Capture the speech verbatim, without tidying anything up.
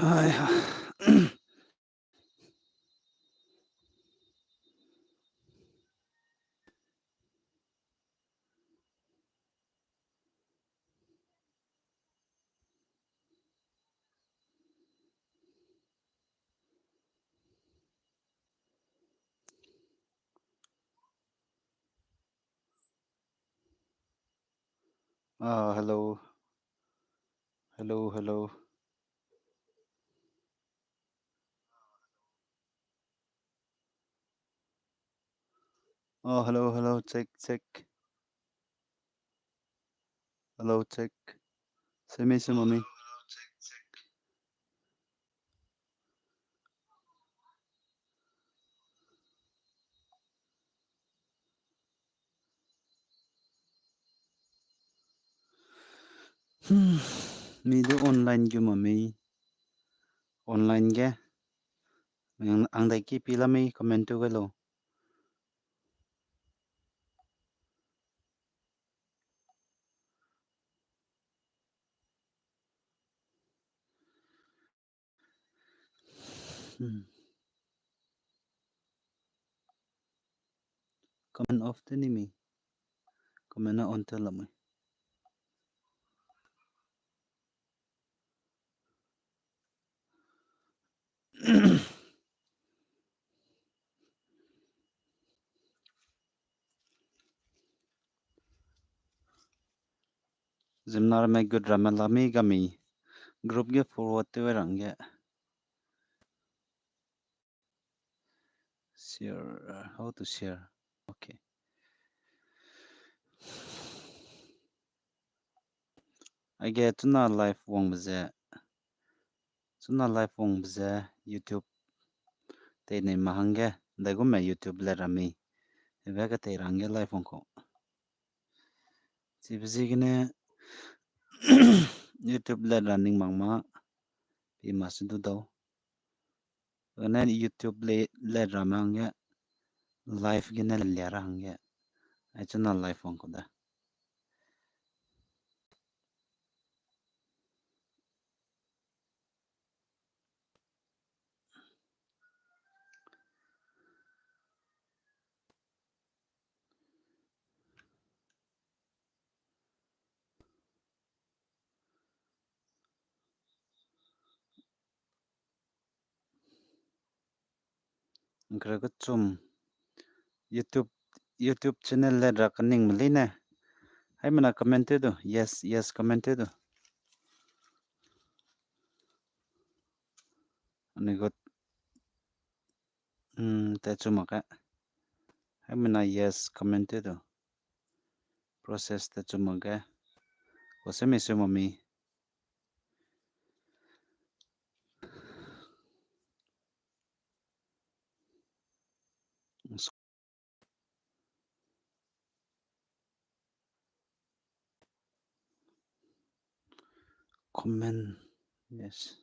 Ai ha. Ah, hello. Hello, hello. Oh, hello, hello, check, check. Hello, check. Semi, semi, mami. Hmm, mi du online gu mami. Online ge. Ang, ang dai ki pi la mi comment tu ge lo. Hmm. Comment off te ni mi. Comment na on te la mi. Ziemna ramme gut ramme la mi ga mi group ge forward tew rangge. Share, uh, how to share? Okay. Aige chuna live wangbe ze, chuna live wangbe ze YouTube tei nei ma hangge, ndaigumme YouTube le rami. Hebe ke tei rangge live wang kau. Chibe ziegene YouTube le running mak ma, pi ma se du dau. Gane YouTube le, le ra ma hangge live gene le lia ra hangge. Ai chuna live wang kau da. Ngkra kechum. YouTube, YouTube channel le ra kaning me leine. Haimena comment tew du. Yes, yes, comment tew du. Ani got, mm, te chu mak ge. Haimena yes comment tew du. Process te chu mak ge. Ko se mi se mami. Comment, yes.